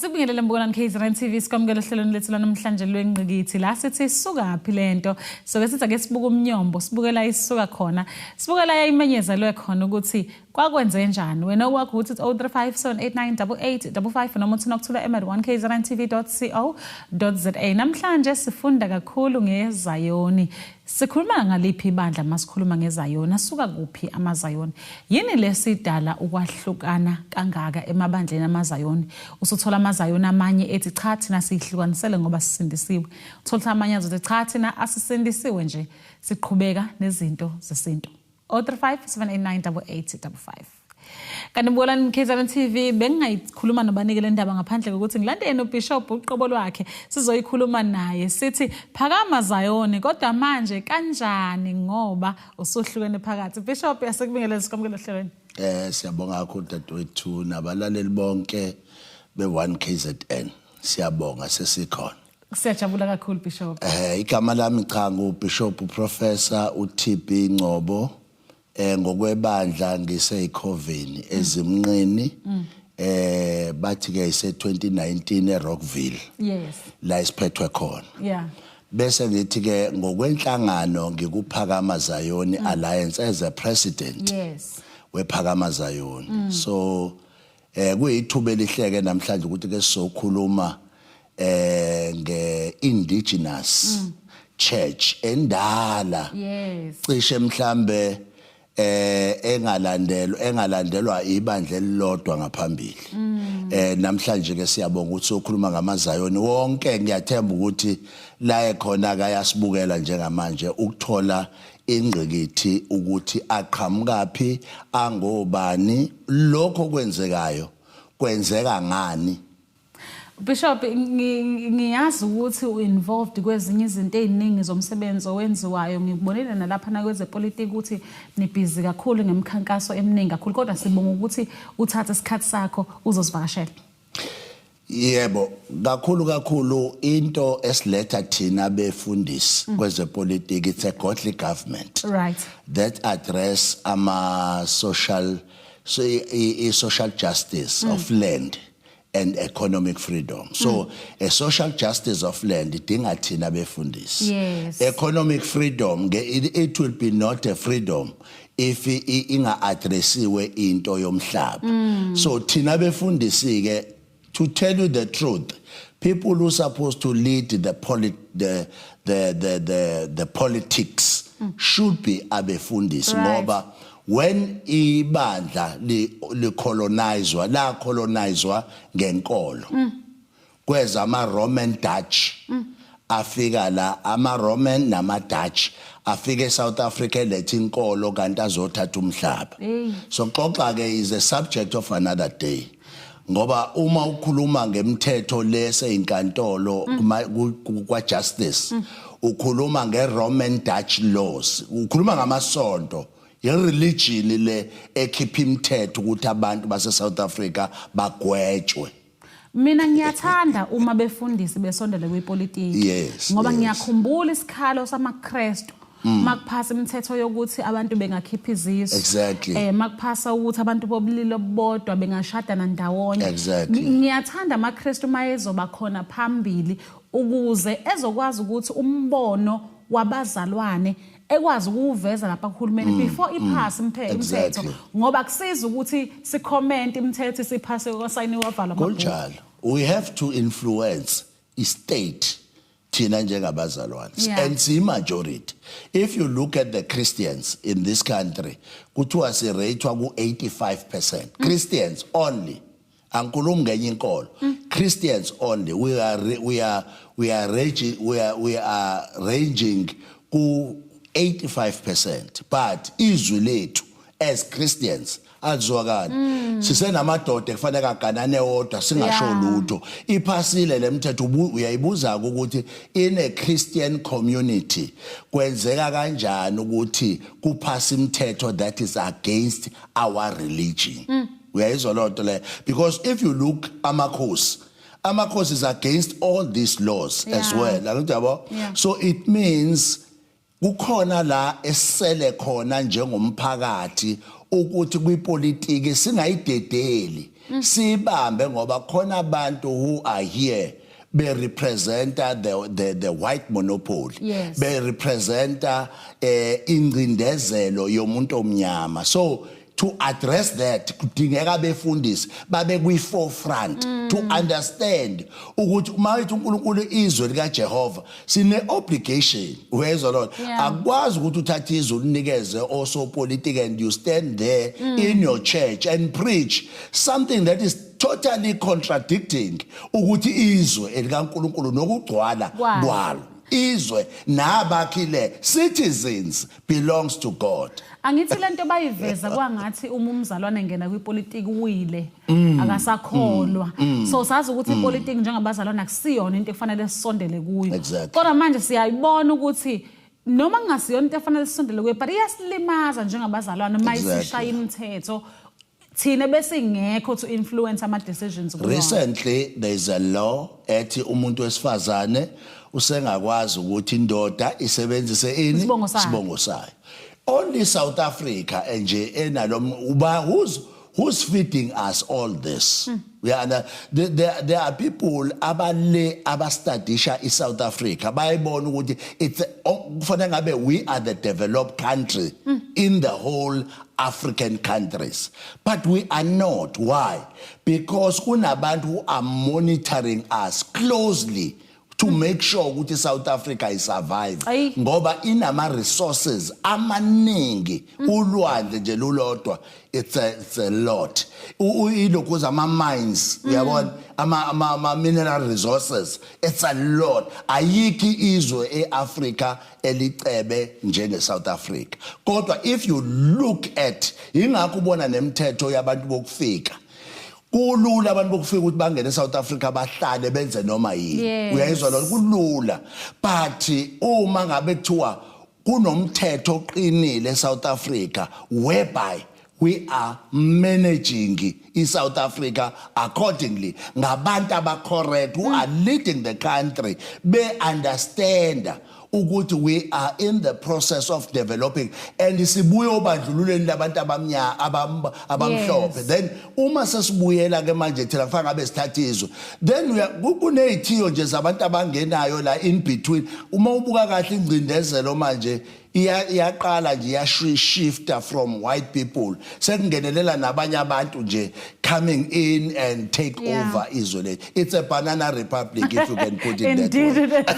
Asibingelele mbukela KZN TV, sikwamukela ohlelweni lethu lanamhlanje lwengqikithi la sithi sukaphi lento. Soke sithi ake sibuke umnyombo, sibukela isuka khona. Sibukela yayimenyezelwe khona ukuthi kwakwenze njani. Wena okwakho ukuthi 0357898855 noma uthi nokuthula m@1kzntv.co.za. Namhlanje sifunda kakhulu ngeZayoni. Sikhuluma ngaliphi ibandla masikhuluma ngeZayoni? Asuka kuphi amaZayoni? Yini lesidala ukwahlukana kangaka emabandleni amaZayoni? Usuthola amaZayoni amanye ethi cha, thina siyihlukanisele ngoba sisindisiwe. Uthola amanye azothi cha, thina asisindisiwe nje, siqhubeka nezinto zesintu. 035 789 8855. Kanti bukelani KZN TV, bengingayikhuluma nobanike le ndaba ngaphandle kokuthi ngilandele noBishop uqobo lwakhe, sizoyikhuluma naye sithi phakama Zayoni, kodwa manje kanjani ngoba usuhlukene phakathi? Bishop, yasekubingelele, sikwamukele ohlelweni. Siyabonga kakhulu dadewethu nabalaleli bonke be1 KZN. Siyabonga sesikhona. Siyajabula kakhulu, Bishop. Igama lami cha nguBishop Professor uTB Ngcobo. Ngokwebandla ngiseyikhoveni ezimnqini, bathi ke ise 2019 eRockville. La isiphethwe khona. Bese ngithi ke ngokwenhlangano ngikuphakama Zayoni Alliance as a president. Wephakama Zayoni. So kuyithuba elihleke namhlanje ukuthi ke sizokhuluma nge indigenous church endala. Cishe mhlambe engalandelwa ibandla elilodwa ngaphambili. Namhlanje ke siyabonga ukuthi sokhuluma ngamaZayoni wonke. Ngiyathemba ukuthi la ekhona kayasibukela njengamanje ukuthola ingqikithi ukuthi aqhamukaphi, angobani, lokho kwenzekayo kwenzeka ngani. Bishop, ngiyazi ukuthi u-involved kwezinye izinto ey'ningi zomsebenzi owenziwayo. Ngikubonile nalapha nakwezepolitiki ukuthi nibhizi kakhulu ngemikhankaso eminingi kakhulu, kodwa sibonga ukuthi uthathe isikhathi sakho uzosivakashela. Yebo, kakhulu kakhulu into esiletha thina befundisi kwezepolitiki, it's a godly government that address ama social, so i social justice of land and economic freedom. So a social justice of land idinga thina befundisi. Economic freedom ke, it will be not a freedom if inga addressiwe into yomhlaba. So thina befundisi ke, to tell you the truth, people who supposed to lead the polit the politics should be abefundisi, ngoba when ibandla li colonizwa, la colonizwa ngenkolo, kweza ama Roman Dutch, afika la ama Roman nama Dutch afika eSouth Africa eletha inkolo kanti azothatha umhlaba. So xoxa ke is a subject of another day, ngoba uma ukhuluma ngemthetho lese inkantolo kwa justice, ukhuluma ngeRoman Dutch laws, ukhuluma ngamasonto, ireligion le ekhipha imithetho ukuthi abantu base South Africa bagwetshwe. Mina ngiyathanda uma befundisi besondele kwipolitiki, ngoba ngiyakhumbula isikhalo samaKristu makuphasa imithetho yokuthi abantu bengakhipha izisu, makuphasa ukuthi abantu bobulili obodwa bengashadana ndawonye. Ngiyathanda amaKristu mayezoba khona phambili ukuze ezokwazi ukuthi umbono wabazalwane ekwazi ukuwuveza lapha kuhulumeni before iphase imithetho, ngoba kusiza ukuthi sicomment imithetho isiphase, kwasayiniwa, kwavalwa amabhuku. Kunjalo, we have to influence i-state thina njengabazalwane, and siyi-majority. If you look at the Christians in this country, kuthiwa si-ratewa ku-85% Christians only. Angikhulumi ngenye inkolo, Christians only, we are ranging ku 85%, but izwi lethu as Christians alizwakali. Sisenamadoda ekufanele aganane wodwa, singasho lutho. Iphasile lemthetho, uyayibuza ukuthi in a Christian community kwenzeka kanjani ukuthi kuphasa imithetho that is against our religion? Uyayizwa loo nto leyo? Because if you look amakhosi, amakhosi is against all these laws as well, angithi yabo? Yeah. So it means Kukhona la esele khona njengomphakathi ukuthi kwipolitiki singayidedeli, sibambe, ngoba khona abantu who are here be representa the white monopoly, be representa ingcindezelo yomuntu omnyama. So to address that, kudingeka abefundisi babe kwi forefront to understand ukuthi uma ethi uNkulunkulu izwe lika Jehova, sine obligation, uyezwa lona? Akwazi ukuthi uthathe izwe ulinikeze osopolitiki and you stand there in your church and preach something that is totally contradicting ukuthi izwe elikaNkulunkulu nokugcwala Kwalo. kwalo, izwe nabakhile, citizens belongs to God. Angithi lento bayiveza kwangathi uma umzalwane engena kwipolitiki uwile, akasakholwa. So sazi ukuthi ipolitiki njengabazalwane akusiyona into ekufanele sisondele kuyo. Kodwa manje siyayibona ukuthi noma kungasiyona into efanele sisondele kuyo, but iyasilimaza njengabazalwane uma isishaya imithetho thina besingekho to influence ama decisions kuyona. Recently there is a law ethi umuntu wesifazane usengakwazi ukuthi indoda isebenzise ini? Isibongo sayo. Isibongo sayo. Only South Africa nje enalo uba who's feeding us all this. Yeah, and there are people abale abastudisha iSouth Africa, bayibona ukuthi it's kufanele ngabe we are the developed country in the whole African countries, but we are not. Why? Because kunabantu who are monitoring us closely to make sure ukuthi South Africa is survive, ngoba inama resources amaningi. Ulwandle nje lulodwa, it's a lot. Ilokhu ama mines, uyabona, ama mineral resources, it's a lot. Ayikho izwe eAfrica elicebe njenge South Africa. Kodwa if you look at, ingakho ubona nemithetho yabantu bokufika, kulula abantu bokufika ukuthi bangene eSouth Africa, bahlale, benze noma yini. Uyayizwa lo? Kulula, but uma ngabe kuthiwa kunomthetho oqinile eSouth Africa whereby we are managing iSouth Africa accordingly ngabantu abacorrect who are leading the country, be understand ukuthi we are in the process of developing and sibuye obandlululeni labantu abamnyama, abamhlophe. Then uma sesibuyela ke manje thina kufanele ngabe sithatha izwe, then kunezithiyo nje zabantu abangenayo la in between. Uma ubuka kahle, ingcindezelo manje iyaqala nje iyashifta from white people, sekungenelela nabanye abantu nje coming in and take over izwe lethu. It's a banana republic, if you can put it that Indeed way. it is.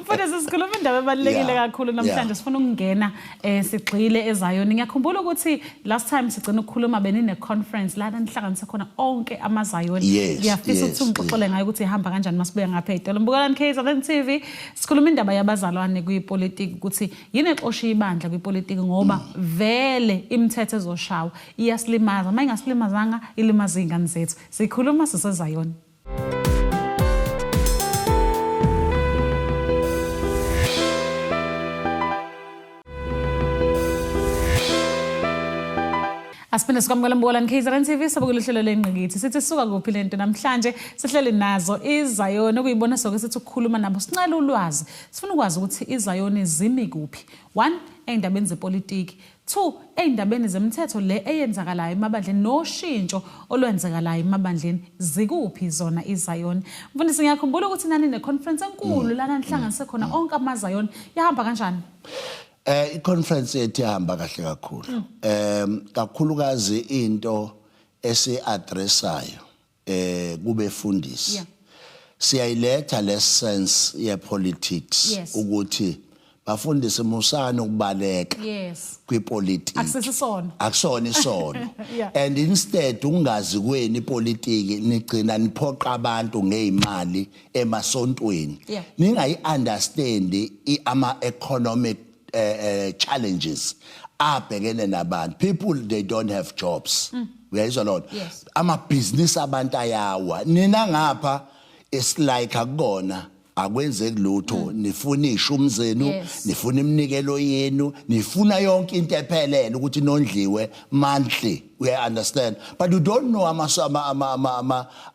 Mfundisi, sikhuluma indaba ebalulekile kakhulu namhlanje. Sifuna ukungena sigxile eZayoni. Ngiyakhumbula ukuthi last time sigcina ukukhuluma benine conference la nihlanganise khona onke amaZayoni. Ngiyafisa ukuthi ungixoxele ngayo ukuthi ihamba kanjani masibuya ngapha ey'tolo. Mbukelani KZN TV, sikhuluma indaba yabazalwane kwipolitiki, ukuthi yini exosha ibandla kwipolitiki, ngoba vele imithetho ezoshawa iyasilimaza. Uma ingasilimazanga, ilimaza iy'ngane zethu. Sikhuluma siseZayoni. Asiphinde sikwamukela mbukelani KZN TV, sabukela uhlelo lengqikithi. Sithi suka kuphi lento namhlanje? Sihleli nazo iZayoni, okuyibona soke sithi ukukhuluma nabo, sincela ulwazi. Sifuna ukwazi ukuthi iZayoni zimi kuphi. 1, ey'ndabeni zepolitiki. 2, ey'ndabeni zemithetho le eyenzakalayo emabandleni noshintsho olwenzekalayo emabandleni, zikuphi zona iZayoni? Mfundisi, ngiyakhumbula ukuthi nani ne-conference enkulu lana nihlanganise khona onke amaZayoni. Yahamba kanjani? I-conference yethu ihamba kahle kakhulu. Kakhulukazi into esi-addressayo kubefundisi. Siyayiletha le sense ye politics ukuthi bafundisi, musani ukubaleka kwipolitiki. Akusesisono. Akusona isono. And instead ungazi kweni ipolitiki, nigcina niphoqa abantu ngezimali emasontweni. Ningayi understand ama economic challenges abhekene nabantu. People, they don't have jobs. Uyayizwa lona? Yes. Amabhizinisi abantu ayawa. Nina ngapha it's like akukona Akwenzeki lutho, nifuna ishumi zenu, nifuna iminikelo yenu, nifuna yonke into ephelele ukuthi nondliwe monthly, we understand, but you don't know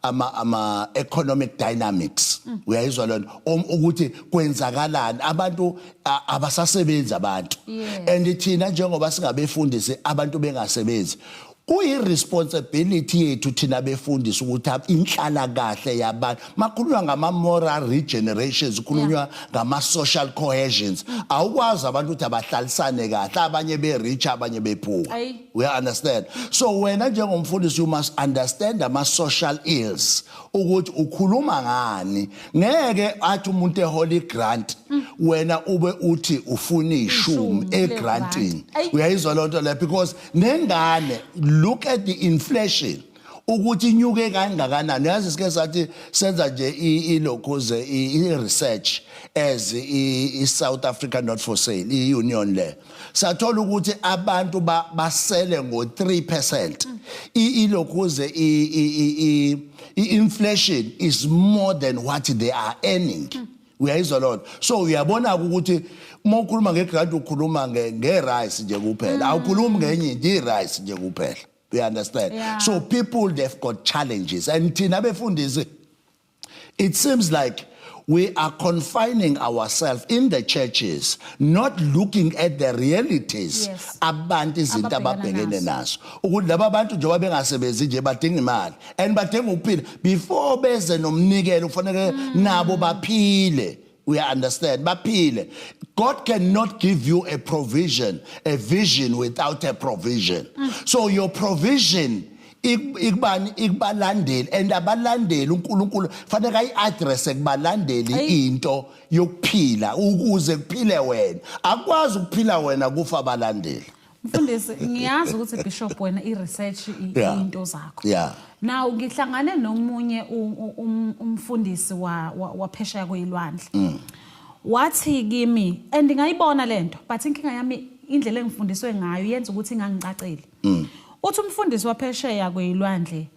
ama economic dynamics, uyayizwa lona, ukuthi kwenzakalani, abantu abasasebenzi abantu. And thina njengoba singabefundisi, abantu bengasebenzi, kuyi responsibility yethu thina befundisi ukuthi inhlala kahle yabantu. Makhulunywa ngama moral regenerations, kukhulunywa ngama social cohesions. Awukwazi abantu ukuthi abahlalisane kahle, abanye be rich, abanye be poor. We understand. So wena njengomfundisi, you must understand ama social ills, ukuthi ukhuluma ngani. Ngeke athi umuntu ehola grant, wena ube uthi ufuna ishumi Ishumi egrantini. Le-grant. Ayi. Uyayizwa lonto le? Because nengane, look at the inflation ukuthi inyuke kangakanani. Yazi, sike sathi senza nje ilokhuze i-research as i-South Africa Not For Sale, i-union le, sathola ukuthi abantu basele ngo-3%. Ilokhuze i-inflation is more than what they are earning, uyayizwa lona? So uyabona ukuthi uma ukhuluma ngegrant, ukhuluma nge-rice nje kuphela, awukhulumi ngenye into, i-rice nje kuphela, you understand? Yeah. So people, they've got challenges, and thina befundisi, it seems like we are confining ourselves in the churches, not looking at the realities, abantu izinto ababhekana ababhekene nazo. Nazo, ukuthi laba bantu njengoba bengasebenzi nje, badinga imali and badinga ukuphila. Before beze nomnikelo, kufanele nabo baphile, we understand, baphile. God cannot give you a provision, a vision, without a provision. So your provision ikubani? Ikubalandeli, and abalandeli uNkulunkulu fanele ayi-address kubalandeli Ayi. into yokuphila ukuze kuphile wena. Akwazi ukuphila wena kufa abalandeli. Mfundisi, ngiyazi ukuthi, Bishop, wena i-research into zakho. Now ngihlangane nomunye umfundisi waphesheya kwezilwandle. Wathi kimi, and ngayibona lento, but inkinga yami, indlela engifundiswe ngayo yenza ukuthi ingangicaceli. Uthi umfundisi waphesheya kwezilwandle,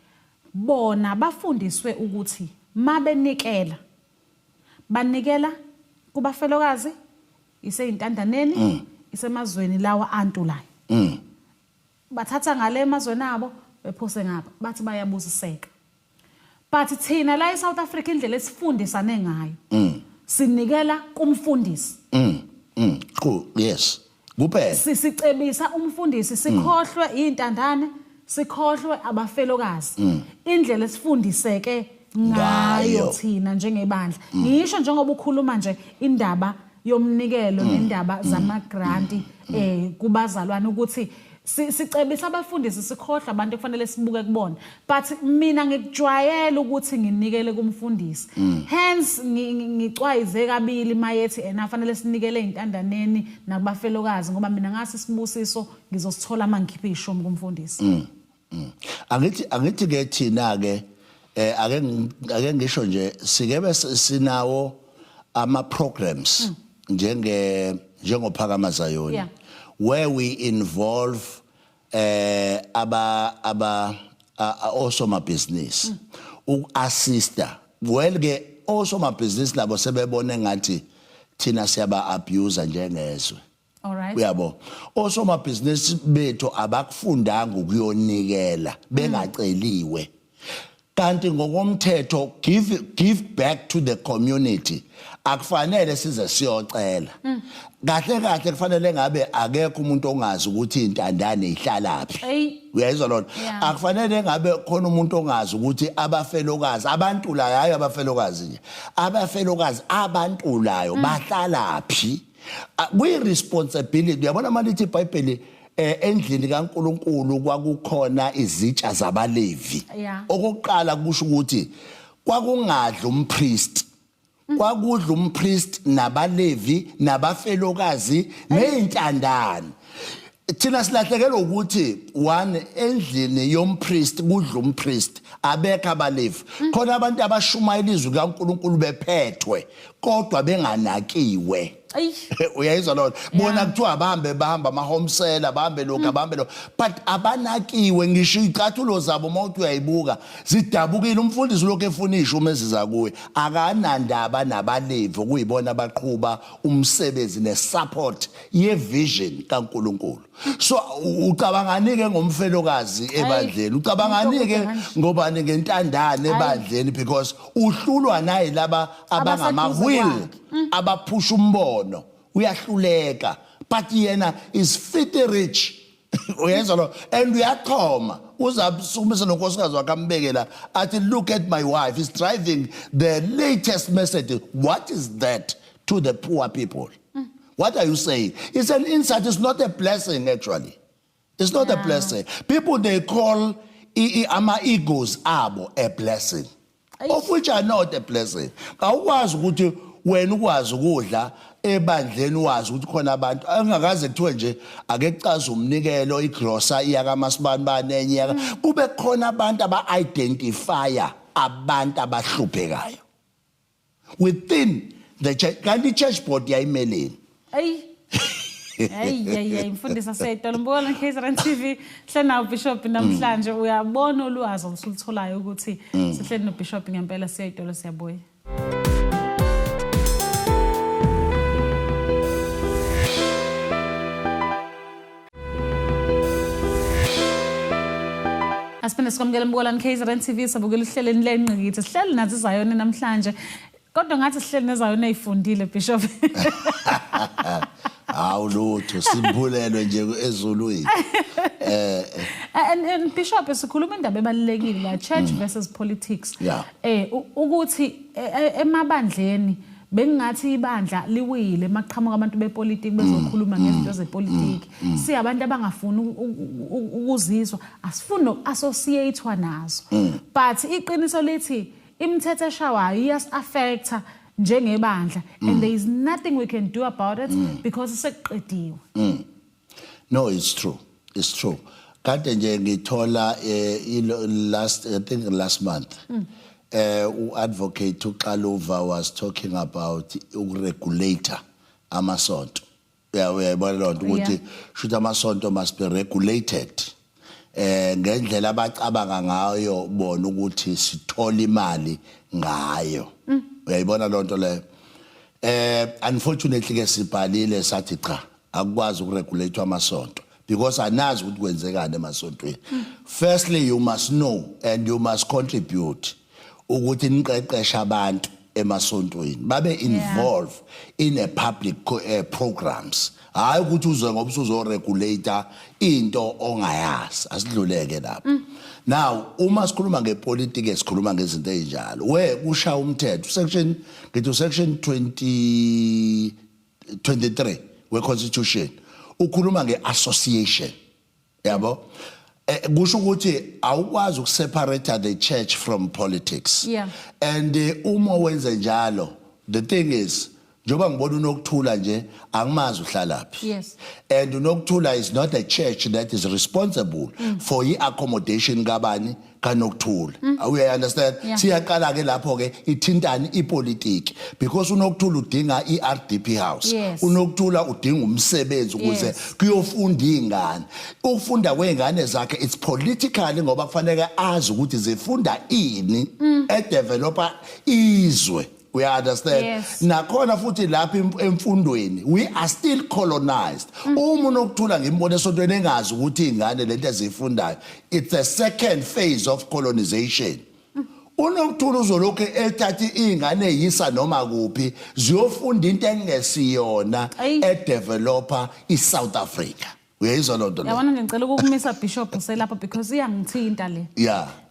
bona bafundiswe ukuthi mabenikela, banikela kubafelokazi, iseyintandaneni, isemazweni lawa antulayo. Bathatha ngale emazweni abo, bephose ngapha, bathi bayabusiseka. But thina la eSouth Africa, indlela esifundisane ngayo, sinikela kumfundisi. Cool. Yes. Kuphela. Sicebisa umfundisi, sikhohlwe intandane, sikhohlwe abafelokazi. Indlela esifundiseke ngayo Ngayo. thina njengebandla. Ngisho njengoba ukhuluma nje indaba yomnikelo nendaba zamagranti kubazalwane, ukuthi sicebisa abafundisi, sikhohlwa abantu ekufanele sibuke kubona. But mina ngikujwayela ukuthi nginikele kumfundisi, hence ngicwayize kabili mayethi ena fanele sinikele ey'ntandaneni nakubafelokazi, ngoba mina ngasi isibusiso ngizosithola uma ngikhiphe ishumi kumfundisi. Angithi ke thina ke ake ngisho nje, sike bese sinawo ama programs njengophakama Zayoni, where we involve aba osomabhizinisi uku-assista. Well ke, osomabhizinisi labo sebebone ngathi thina siyaba abuse njengezwe. All right. Uyabo, osomabhizinisi bethu abakufundanga ukuyonikela bengaceliwe, kanti ngokomthetho, give back to the community, akufanele size siyocela. Kahle kahle kufanele ngabe akekho umuntu ongazi ukuthi intandane ihlalaphi. Uyayizwa lona? Yeah. Akufanele ngabe khona umuntu ongazi ukuthi abafelokazi, abantulayo, hayi abafelokazi nje, abafelokazi abantulayo bahlalaphi. Kuyi-responsibility, uyabona, malithi iBhayibheli endlini kaNkuluNkulu kwakukhona izitsha zabaLevi. Okokuqala kusho ukuthi kwakungadli umpriest, kwakudla umpriest nabaLevi nabafelokazi nezintandane. Thina silahlekelwa ukuthi one, endlini yompriest kudla umpriest, abekho abaLevi khona. Abantu abashumayela izwi kaNkuluNkulu bephethwe kodwa benganakiwe. Ayi. Uyayizwa lona? Bona kuthiwa abahambe, bahamba amahomsela, bahambe lokhu, abahambe lokhu, but abanakiwe. Ngisho iy'cathulo zabo, uma uthi uyayibuka, zidabukile. Umfundisi lokhu efuna iy'shumi eziza kuye, akanandaba nabalevi okuyibona abaqhuba umsebenzi ne-support ye-vision kaNkulunkulu. So ucabangani-ke ngomfelokazi ebandleni? Ucabangani-ke ngobani, ngentandane ebandleni? Because uhlulwa nayi laba abangama-wheel abaphusha umbono, uyahluleka, but yena is filthy rich. Uyezwa lo? And uyachoma, uzasukumisa nonkosikazi wakhe, ambeke la, athi, "Look at my wife, is driving the latest message." What is that to the poor people? What are you saying? It's an insult. It's not a blessing, actually. It's not a blessing. People, they call ama egos abo a blessing, of which are not a blessing. Awukwazi ukuthi wena ukwazi ukudla ebandleni, wazi ukuthi khona abantu angakaze kuthiwe nje ake kucaze umnikelo, igrosa iya kamasibani banenye yaka, kube khona abantu aba-identifya abantu abahluphekayo within the church. Kanti i-church board yayimeleni? Ayi. Hayi, hayi, hayi, mfundisi, aseyitolo mbukela KZN TV, hle nawo Bishop namhlanje. Uyabona ulwazi olutholayo ukuthi sihleli no Bishop ngempela. Siyayitolo, siyabuya. Asiphinde sikwamukele mbukelani KZN TV, sabukela uhleleni lengqikithi. Sihleli nathi Zayoni namhlanje. Kodwa ngathi sihleli nezayoni ezifundile, Bishop. Hawu, lutho, simbulelwe nje ezulwini. And Bishop, sikhuluma indaba ebalulekile la, church versus politics. Ukuthi emabandleni bengingathi ibandla liwile maqhamuka abantu bepolitiki bezokhuluma ngezinto zepolitiki. Siyabantu abangafuni ukuzizwa, asifuni noku-associatewa nazo. But iqiniso lithi imithetho eshawayo iyasi-affecta njengebandla, and there is nothing we can do about it because sekuqediwe. No, it's true. It's true. Kade nje ngithola last, I think last month, u-advocate uXaluva was talking about ukuregulate amasonto. Yeah, uyayibona lonto ukuthi should amasonto must be regulated ngendlela abacabanga ngayo bona ukuthi sithola imali ngayo. Uyayibona lonto leyo? Unfortunately ke sibhalile sathi cha, akukwazi ukuregulate amasonto because anazi ukuthi kwenzekani emasontweni. Firstly, you must know and you must contribute ukuthi niqeqeshe abantu emasontweni babe involved in a public programs, hayi ukuthi uze ngoba usuzoregulate into ongayazi. Asidluleke lapho. Now, uma sikhuluma ngepolitiki, sikhuluma ngezinto ezinjalo, we kushaya umthetho section, ngithi section 20 23 we-constitution ukhuluma nge-association, yabo. Kusho ukuthi awukwazi ukuseparate the church from politics. And uma wenze njalo, the thing is, njengoba ngibona uNokuthula nje, angimazi uhlalaphi. And uNokuthula is not a church that is responsible for i-accommodation kabani, kaNokuthula. Uya understand? Yeah. Siyaqala ke lapho ke ithintani ipolitiki, because uNokuthula udinga i-RDP house. UNokuthula udinga umsebenzi ukuze kuyofunda izingane. Ukufunda kwezingane zakhe, it's politically, ngoba kufanele azi ukuthi zifunda ini edevelopa izwe. We understand? Yes. Nakhona futhi lapha emfundweni we are still colonized. Uma uNokuthula ngimbona esontweni engazi ukuthi ingane lento ezifundayo, it's a second phase of colonization. UNokuthula uzolokhu ethatha izingane eyisa noma kuphi ziyofunda into engesiyona Ayi. edevelopa iSouth Africa. Uyayizwa lonto leyo? Yabona nje, ngicela ukukumisa, Bishop, uselapha, because iyangithinta le.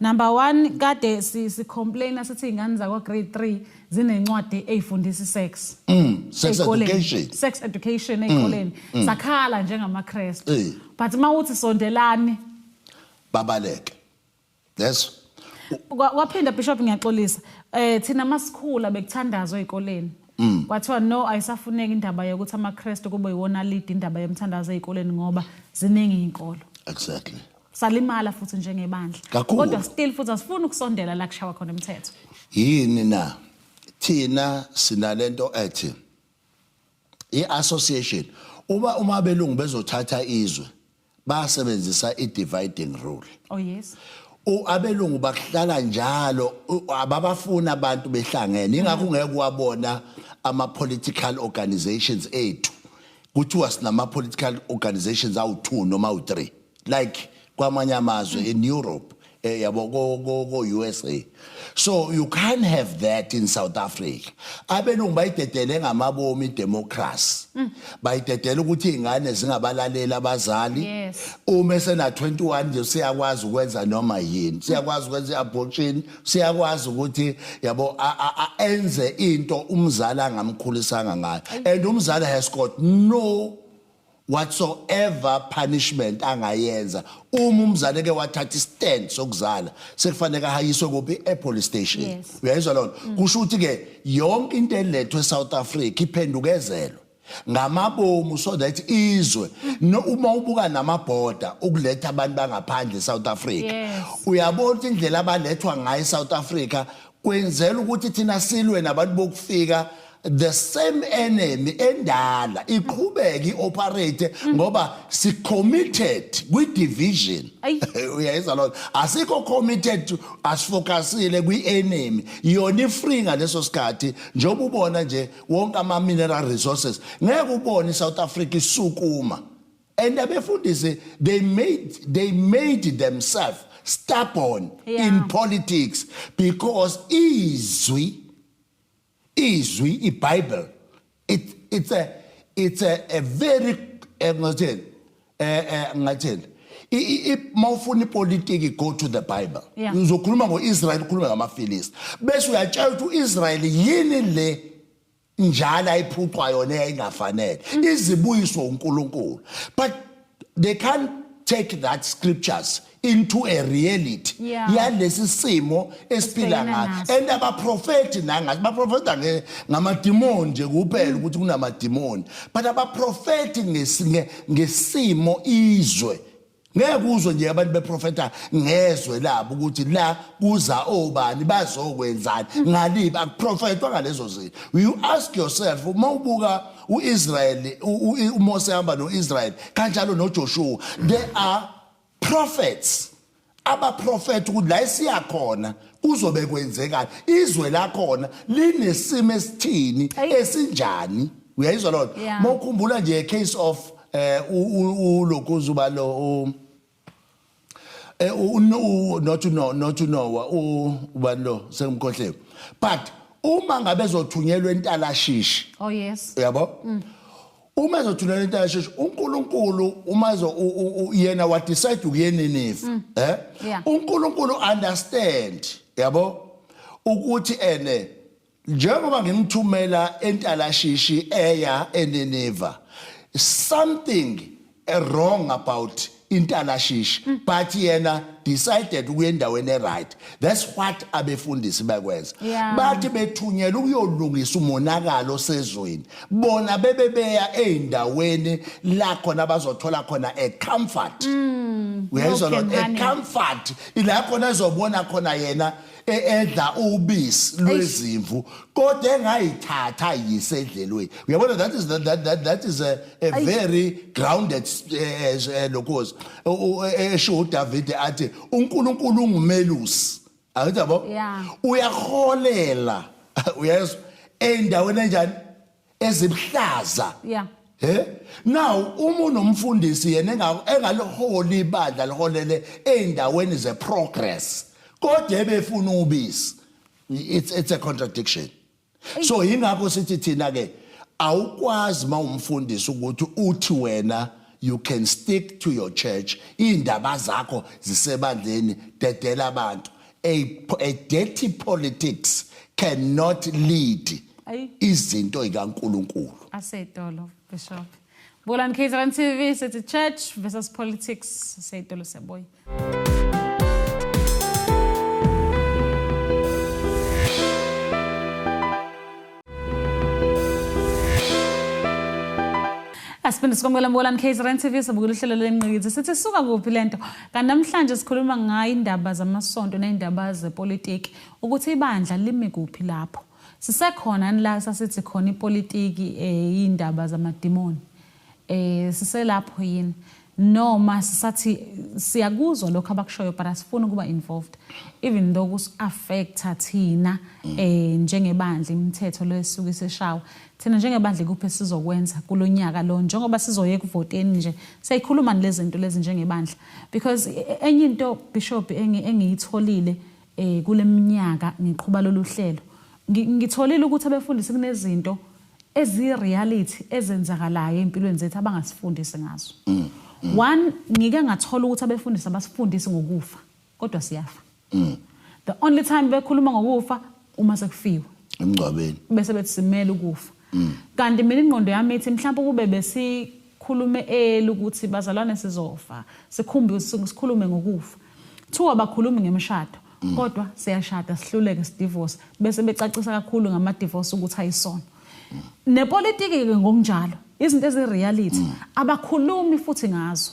Number 1, kade si complain sithi izingane zakwa grade 3 zinencwadi ezifundisa sex. Sex Ey'koleni. education. Sex education ey'koleni. Sakhala njengamaKristu. But mawuthi sondelani, babaleke. Yes. Waphinda, Bishop, ngiyaxolisa. Thina masikhula bekuthandazwa ezikoleni. Kwathiwa no, ayisafuneki indaba yokuthi amaKristu kube yiwona lead indaba yomthandazo ezikoleni ngoba ziningi izinkolo. Salimala futhi njengebandla. Kakhulu. Kodwa still futhi asifuni ukusondela la kushawa khona imithetho. Yini na? Thina sinalento ethi I-association, uma abelungu bezothatha izwe, basebenzisa i-dividing rule. Oh yes. Abelungu bakuhlala njalo ababafuna abantu behlangene, ingakho ungeke wabona ama political organizations ethu kuthiwa sinama political organizations awu2 noma awu3 like kwamanye amazwe in Europe, yabo, ko USA. So you can't have that in South Africa. Abelungu bayidedele ngamabomi idemocracy, bayidedele ukuthi izingane zingabalalela abazali. Uma esena 21 nje, siyakwazi ukwenza noma yini, siyakwazi ukwenza iabortion, siyakwazi ukuthi, yabo, enze into umzali angamkhulisanga ngayo, and umzali has got no whatsoever punishment angayenza. Uma umzali ke wathatha istand sokuzala, sekufanele ahayiswe kuphi? E-police station. Uyayizwa lona? Kusho ukuthi ke yonke into elethwe eSouth Africa iphendukezelwe ngamabomu so that izwe no, uma ubuka namabhoda ukuletha abantu bangaphandle eSouth Africa, uyabona ukuthi indlela abalethwa ngayo eSouth Africa kwenzela ukuthi thina silwe nabantu bokufika. The same enemy endala iqhubeke ioperate ngoba si committed kwi division. Uyayizwa lona? Asikho committed, asifocusile kwi enemy, yona ifree ngaleso sikhathi. Njengoba ubona nje wonke ama mineral resources, ngeke ubone iSouth Africa isukuma. And abefundisi, they made themselves stubborn in politics because izwi iBible, it's a very ngathini, ngathini, mawufuna ipolitiki, go to the Bible. Uzokhuluma ngoIsrael, ukhuluma ngamaFilisti, bese uyatshela ukuthi uIsrael yini le njalo ayiphucwa yona eyayingafanele, izibuyiswa uNkulunkulu. But they can't take that scriptures into a reality yalesi simo esiphila esibhekene ngayo. Naso. And abaprofeti nangathi baprofeta ngamadimoni nje kuphela, ukuthi kunamadimoni, but abaprofeti ngesimo izwe. Ngeke uzwe nje abantu beprofeta ngezwe labo ukuthi la kuza obani, bazokwenzani, ngalibi. Akuprofetwa ngalezo zinto. You ask yourself, uma ubuka uIsrael, uMose hamba noIsrael kanjalo noJoshua, there are prophets abaprofeta ukuthi la esiya khona kuzobe kwenzekani, izwe lakhona linesimo esithini, esinjani. Uyayizwa lona? Yeah. Mawukhumbula nje case of ulokhuzuba lo not no not Noah, ubani lo, sengimkhohliwe, but uma ngabe ezothunyelwa eTarshishi, Oh yes. uyabo, uma ezothunyelwa eTarshishi, uNkulunkulu uma ezo yena wa decide ukuye eNinive, uNkulunkulu understand, yabo, ukuthi ene njengoba ngimthumela eTarshishi eya eNiniva, something wrong about iTarshishi, but yena decided ukuya endaweni eright. That's what abefundisi bakwenza. Bathi bethunyelwa ukuyolungisa umonakalo osezweni, bona bebe beya ey'ndaweni la khona bazothola khona a comfort. Uyayizwa Milk and lona? A honey. comfort ila khona ezobona khona yena edla ubisi lwezimvu kodwa engayithatha yisedlelweni. Uyabona, that is that that that is a very grounded lokhozi esho uDavid athi uNkulunkulu ungumelusi, angithi, yabo? Uyaholela, uyezwa, endaweni enjani? Ezibuhlaza. Now uma unomfundisi yena engaliholi ibandla, liholele eindaweni ze progress, kodwa ebefuna ubisi, it's a contradiction. So ingakho sithi thina ke awukwazi mawumfundisi ukuthi uthi wena you can stick to your church, indaba zakho zisebandleni, dedela abantu. A dirty politics cannot lead izinto zikaNkuluNkulu. Asetolo Bishop. Bulan KZN TV, sithi church versus politics, seyitolo seboy. Asiphinde sikwamukela Mbolani KZN TV, sabukela uhlelo lengqikithi, sithi suka kuphi lento. Kanti namhlanje sikhuluma ngayo indaba zamasonto nezindaba zepolitiki, ukuthi ibandla limi kuphi lapho. Sisekhona la sasithi khona ipolitiki, indaba zamadimoni? Siselapho yini, noma sisathi siyakuzwa lokho abakushoyo but asifuni ukuba involved, even though kusi-affecta thina njengebandla, imithetho lesuke iseshawa thina njengebandla? Kuphi sizokwenza kulonyaka lo njengoba sizoye ekuvoteni nje, siyayikhuluma lezi zinto lezi njengebandla? Because enye into, Bishop, engiyitholile kule minyaka ngiqhuba lolu hlelo, ngitholile ukuthi abefundisi kunezinto ezi-reality ezenzakalayo empilweni zethu abangasifundisi ngazo. One, ngike ngathola ukuthi abefundisi abasifundisi ngokufa, kodwa siyafa. The only time bekhuluma ngokufa uma sekufiwe, emngcwabeni, bese bethi simele ukufa. Kanti mina ingqondo yami ithi mhlawumbe kube besikhulume eli ukuthi bazalwane sizofa, sikhumbi sikhulume ngokufa. Two, abakhulumi ngemishado, kodwa siyashada, sihluleke, sidivorce, bese becacisa kakhulu ngama-divorce ukuthi ayisona. Nepolitiki-ke ngokunjalo, izinto ezi-reality abakhulumi futhi ngazo.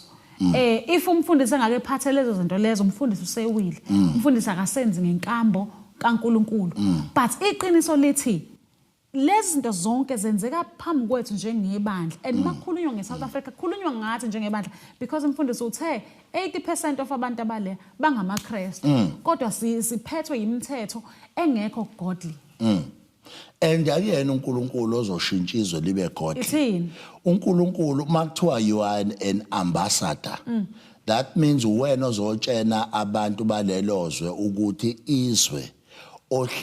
If umfundisi engake ephathe lezo zinto lezo, umfundisi usewile, umfundisi akasenzi ngenkambo kaNkuluNkulu. But iqiniso lithi lezi zinto zonke zenzeka phambi kwethu njengebandla, and makukhulunywa nge-South Africa kukhulunywa ngathi njengebandla, because umfundisi uthe 80% of abantu abale bangamaKristu, kodwa siphethwe yimithetho engekho godly. And akuyena uNkulunkulu ozoshintsha izwe libe godly. Ithini? uNkulunkulu, makuthiwa you are an ambassador, that means wena ozotshena abantu balelo zwe ukuthi izwe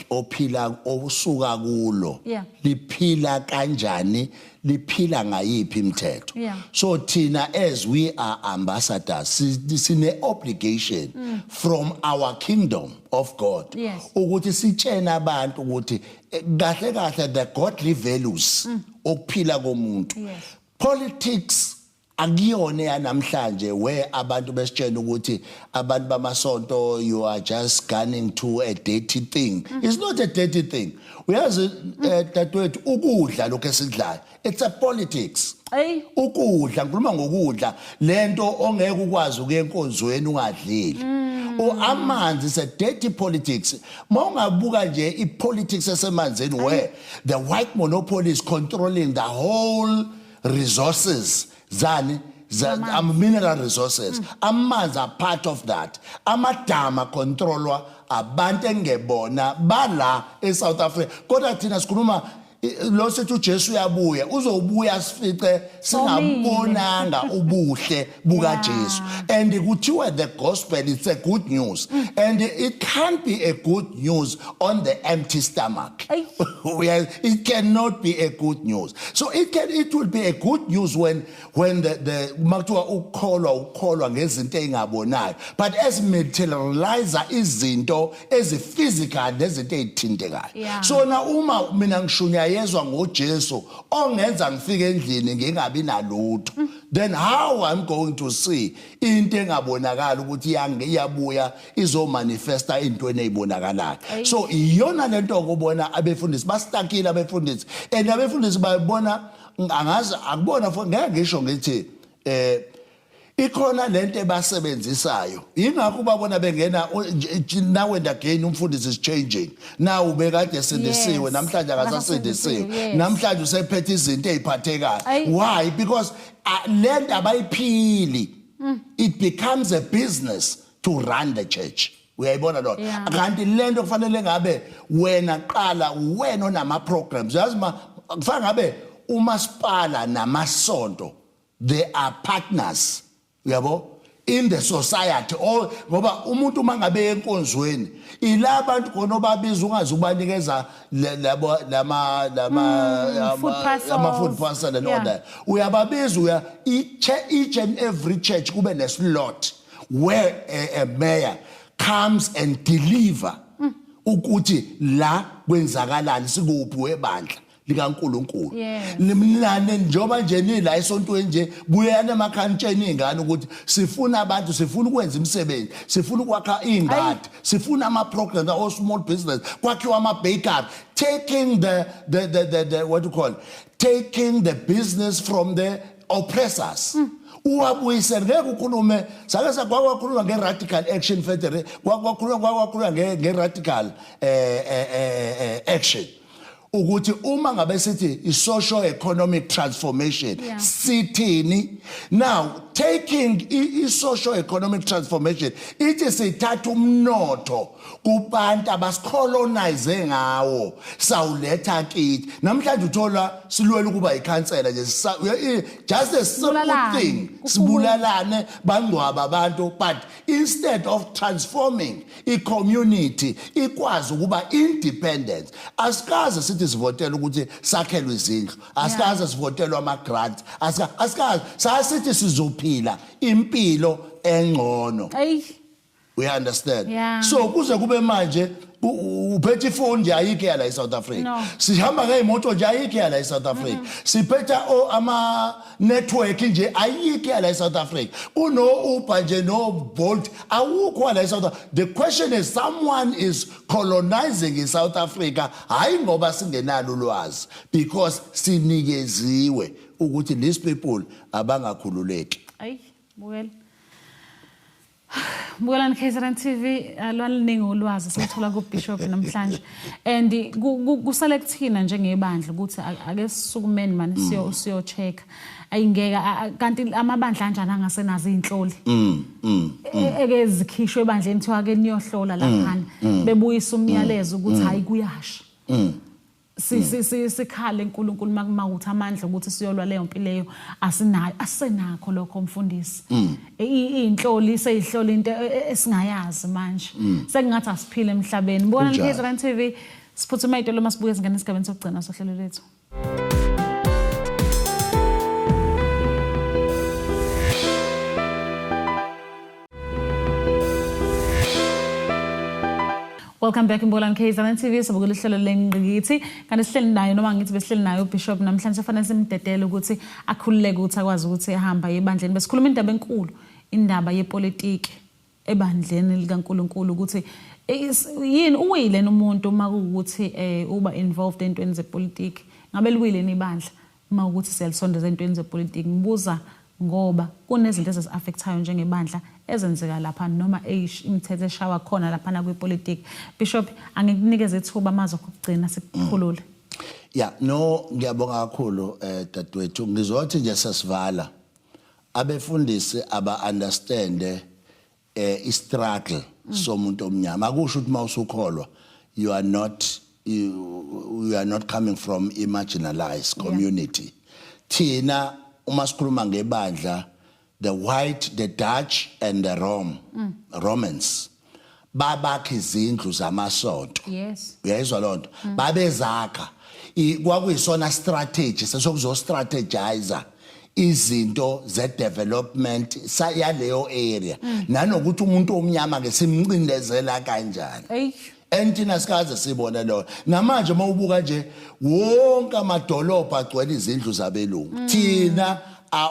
ophila osuka kulo liphila kanjani, liphila ngayiphi imithetho. So thina, as we are ambassadors, sine obligation from our kingdom of God ukuthi sitshene abantu ukuthi kahle kahle the godly values okuphila komuntu. Politics akuyona yanamhlanje where abantu besitshela ukuthi abantu bamasonto, you are just gunning to a dirty thing. It's not a dirty thing. Uyazi, dadewethu, ukudla lokho esidlayo, it's a politics. Hey. Ukudla, ngikhuluma ngokudla, lento ongeke ukwazi ukuya enkonzweni ungadlile. Amanzi is a dirty politics. Mawungabuka nje ipolitics esemanzini, where the white monopoly is controlling the whole resources zani mineral resources. Amanzi are part of that. Amadama controlwa abantu engebona bala eSouth Africa, kodwa thina sikhuluma lo sithi uJesu uyabuya, uzobuya sifice singabonanga ubuhle bukaJesu. And kuthiwa the gospel, it's a good news, and it can't be a good news on the empty stomach. Ayi. It cannot be a good news. So it will be a good news when the makuthiwa ukukholwa, ukukholwa ngezinto ezingabonayo, but as materialize izinto ezi-physical nezinto ezithintekayo. So na uma mina ngishunyayezwa ngoJesu ongenza ngifike endlini ngingabi nalutho, then how I'm going to see into engabonakala ukuthi iyabuya izomanifesta intweni ezibonakalayo? So iyona lento okubona abefundisi bastakile, abefundisi, and abefundisi bayibona, angazi, akubona futhi ngeke ngisho ngithi ikhona lento ebasebenzisayo. Ingakho ubabona bengena now and again, umfundisi is changing now. Ubekade esindisiwe, namhlanje akasasindisiwe, namhlanje usephethe izinto eziphathekayo. Why? Because lento abayiphili. It becomes a business to run the church, uyayibona lo? Kanti lento kufanele ngabe wena qala, wena onama programs, yazi, ma kufanele ngabe umasipala namasonto, they are partners, uyabo, in the society or ngoba umuntu uma ngabe enkonzweni, ila abantu khona obabiza, ungaze ubanikeza labo lama Food parcels. Ama food parcel and all that. Uyababiza, uya each and every church kube ne slot where a mayor comes and deliver ukuthi la kwenzakalani, sikuphi webandla likaNkuluNkulu. Nimnane njengoba nje nila esontweni nje, buyani emakhantsheni izingane ukuthi sifuna abantu, sifuna ukwenza imisebenzi, sifuna ukwakha ingadi, sifuna ama programs o small business, kwakhiwa ama bakery, taking the what you call it, taking the business from the oppressors, uwabuyisele. Ngeke ukhulume, sake sakwakhuluma nge-Radical Action Federation, kwakhulunywa nge-radical action. Ukuthi uma ngabe sithi i-socio economic transformation, sithini now? Taking i-socio economic transformation, ithi sithatha umnotho kubantu abasicolonize ngawo, sawuletha kithi. Namhlanje uthola silwela ukuba ikhansela nje, just a simple Sibulalane. thing, sibulalane, bangcwaba abantu, but instead of transforming i-community ikwazi ukuba independent. Asikaze sithi sivotele ukuthi sakhelwe izindlu, asikaze sivotelwe ama-grant, asikaze sasithi sizophila impilo engcono. Eyi. We understand? Yeah. So kuze kube manje uphethe ifoni nje, ayikho yala eSouth Africa. No. Sihamba ngeyimoto nje, ayikho yala eSouth Africa. Siphethe ama network nje, ayikho yala eSouth Africa. Kuno Uber nje, no Bolt, awukho la eSouth Africa. The question is, someone is colonizing in South Africa, hayi ngoba singenalo ulwazi, because sinikeziwe ukuthi these people abangakhululeki. Ayi, bukela. Bukelani KZN TV, lwaliningi ulwazi siluthola kuBishop namhlanje. And kusale kuthina njengebandla ukuthi ake sisukumeni mani, siyo check. Ayingeke kanti amabandla anjani angasenazo inhloli? Eke zikhishwe ebandleni, kuthiwa ke niyohlola laphana. Bebuyisa umyalezo ukuthi hayi, kuyasha. Si si si sikhale uNkulunkulu makuma ukuthi amandla ukuthi siyolwa leyo mpi leyo asinayo, asenakho lokho, mfundisi. Inhloli seyihlola into esingayazi manje, sekungathi asiphile emhlabeni. Bona Kunjalo. KZN TV, siphuthuma itolo masibuke izingane esigabeni sokugcina sohlelo lethu. Welcome back, Imbolani KZN TV, sabukela uhlelo lengqikithi. Kanti sihleli nayo, noma ngithi besihleli nayo, uBishop namhlanje. Fanele simdedele ukuthi akhululeke, ukuthi akwazi ukuthi ehamba ebandleni. Besikhuluma indaba enkulu, indaba yepolitiki ebandleni likaNkuluNkulu, ukuthi yini, uwile umuntu uma kuwukuthi uba involved entweni zepolitiki? Ngabe liwile ibandla uma ukuthi siyalisondeza entweni zepolitiki? Ngibuza ngoba kunezinto ezisi-affectayo njengebandla ezenzeka lapha, noma imithetho eshawa khona laphana kwipolitiki. Bishop, angikunikeze ithuba, amazwi okugcina, sikukhulule. Ya, no, ngiyabonga kakhulu, dadewethu. Ngizothi nje sesivala, abefundisi aba understand i-struggle somuntu omnyama. Akusho ukuthi mawusukholwa you are not coming from a marginalized community. Thina uma sikhuluma ngebandla, the white, the Dutch and the Romans babakha izindlu zamasonto. Uyayizwa lonto? Babezakha. Kwakuyisona strategy sesokuzo strategize izinto ze development yaleyo area, nanokuthi umuntu omnyama ke simcindezela kanjani. And thina sikaze sibone lo namanje, uma ubuka nje wonke amadolobha agcwele izindlu zabelungu. Thina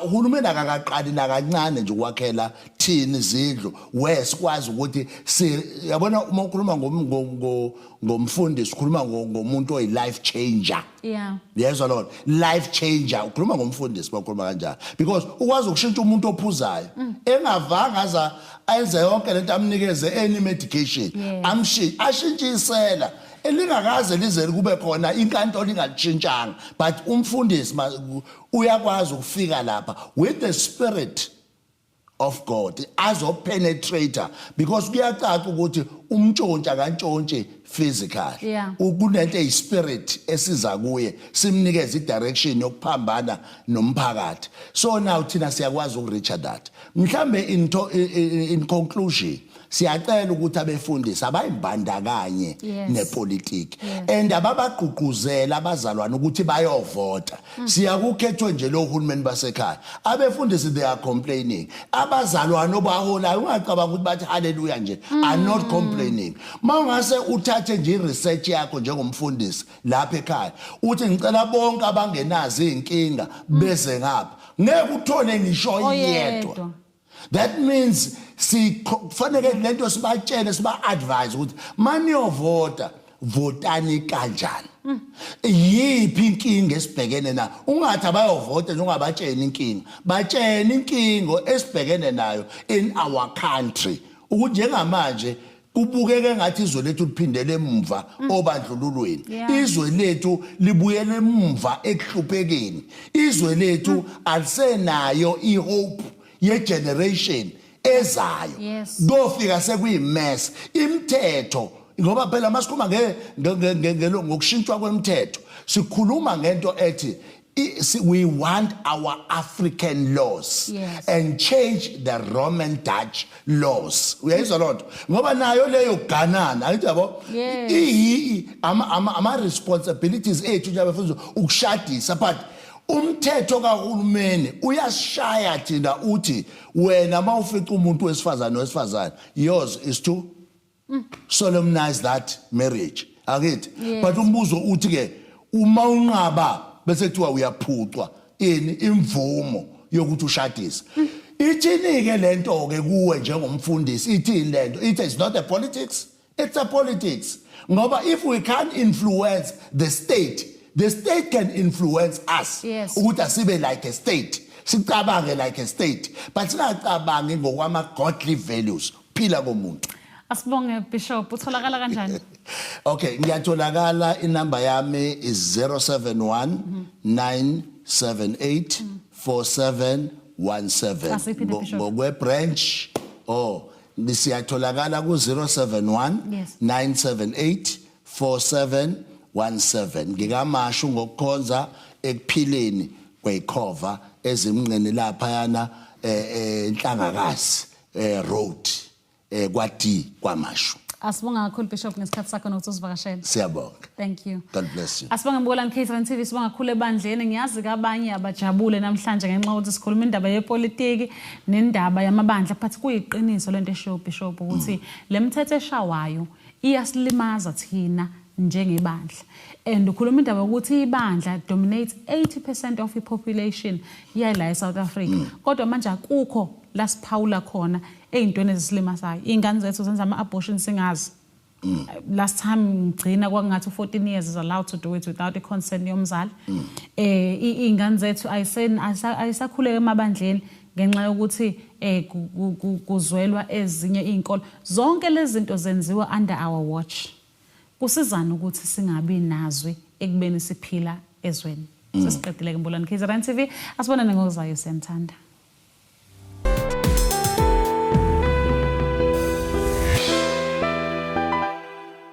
uhulumeni akakaqali nakancane nje ukwakhela thina izindlu, we sikwazi ukuthi si yabona, uma ukhuluma ngomfundisi, ukhuluma ngomuntu oyi life changer. Yezwa lona, life changer, ukhuluma ngomfundisi bakhuluma kanjalo because ukwazi ukushintsha umuntu ophuzayo engavanga aza ayenze yonke lento, amnikeze any medication, ashintshisela elingakaze lize kube khona inkantolo ingalishintshanga. But umfundisi uyakwazi ukufika lapha with the spirit of God, azopenetrate, because kuyacaca ukuthi umntshontsha akantshontshe physical. Kunento eyispirit esiza kuye, simnikeze i-direction yokuphambana nomphakathi. So now thina siyakwazi ukureacha that. Mhlambe in conclusion, siyacela ukuthi abefundisi abayimbandakanye nepolitiki and ababagqugquzela abazalwane ukuthi bayovota. Siyakukhethwe nje lo hulumeni basekhaya, abefundisi they are complaining. Abazalwane obaholayo, ungacabanga ukuthi bathi hallelujah nje, are not complaining. Mawungase uthathe nje i-research yakho njengomfundisi lapha ekhaya, uthi ngicela bonke abangenazo izinkinga beze ngapha, ngeke uthole ngisho yedwa. Oyedwa. That means si kufanele lento sibatshele, siba advise ukuthi maniyovota, votani kanjani, yiphi inkinga esibhekene nayo. Ungathi abayovota nje ungabatsheni inkinga. Batsheni inkinga esibhekene nayo in our country, ukuthi njengamanje Kubukeke ngathi izwe lethu liphindele emva obandlululweni. Izwe lethu libuyele emva ekuhluphekeni. Izwe lethu alisenayo ihope yegeneration ezayo. Kofika sekuyimess imithetho, ngoba phela masikhuluma ngokushintshwa kwemithetho, sikhuluma ngento ethi we want our African laws and change the Roman Dutch laws. Uyayizwa loo nto? Ngoba nayo leyo ganana, angithi yabo? Yes. Iyi ama responsibilities ethu njengabafundisi ukushadisa, but umthetho kahulumeni uyasishaya thina, uthi wena mawufica umuntu wesifazane wesifazane, yours is to solemnize that marriage, akithi? Yes. But umbuzo uthi ke, uma unqaba bese kuthiwa uyaphucwa ini? Imvumo yokuthi ushadise. Ithini ke lento ke kuwe njengomfundisi? Ithini lento? It is not a politics, it's a politics, ngoba if we can't influence the state, the state can influence us ukuthi asibe like a state, sicabange like a state, but singacabangi ngokwama godly values, phila komuntu. Asibonge, Bishop. Utholakala kanjani? Okay, ngiyatholakala, inamba yami is 071 978 4717. Asiphinde, Bishop. Ngokwe branch, oh, siyatholakala ku 071 978 4717. NgikaMashu ngokukhonza ekuphileni kweyikhova ezimnqeni lapha yana Enhlangakazi road, kwa D kwaMashu. Asibonga kakhulu, Bishop, ngesikhathi sakho nokuthi usivakashele. Siyabonga. Thank you. God bless you. Asibonge, Mbukelani K7 TV, sibonga kakhulu ebandleni. Ngiyazi kabanye abajabule namhlanje ngenxa yokuthi sikhuluma indaba yepolitiki nendaba yamabandla, but kuyiqiniso lento eshiwo Bishop ukuthi le mthetho eshawayo iyasilimaza thina njengebandla. And ukhuluma indaba yokuthi ibandla dominates 80% of i-population yala eSouth Africa. Kodwa manje akukho la siphawula khona ey'ntweni ezisilimazayo. Iy'ngane zethu zenza ama-abortion singazi. Last time ngigcina kwakungathi u-14 years is allowed to do it without i-consent yomzali. Iy'ngane zethu ayisakhuleka emabandleni ngenxa yokuthi kuzwelwa ezinye iy'nkolo. Zonke lezi zinto zenziwa under our watch. Kusizana ukuthi singabi nazwi ekubeni siphila ezweni. Sesiqedile ke, Mbulani KZN TV. Asibonane ngokuzayo, siyanithanda.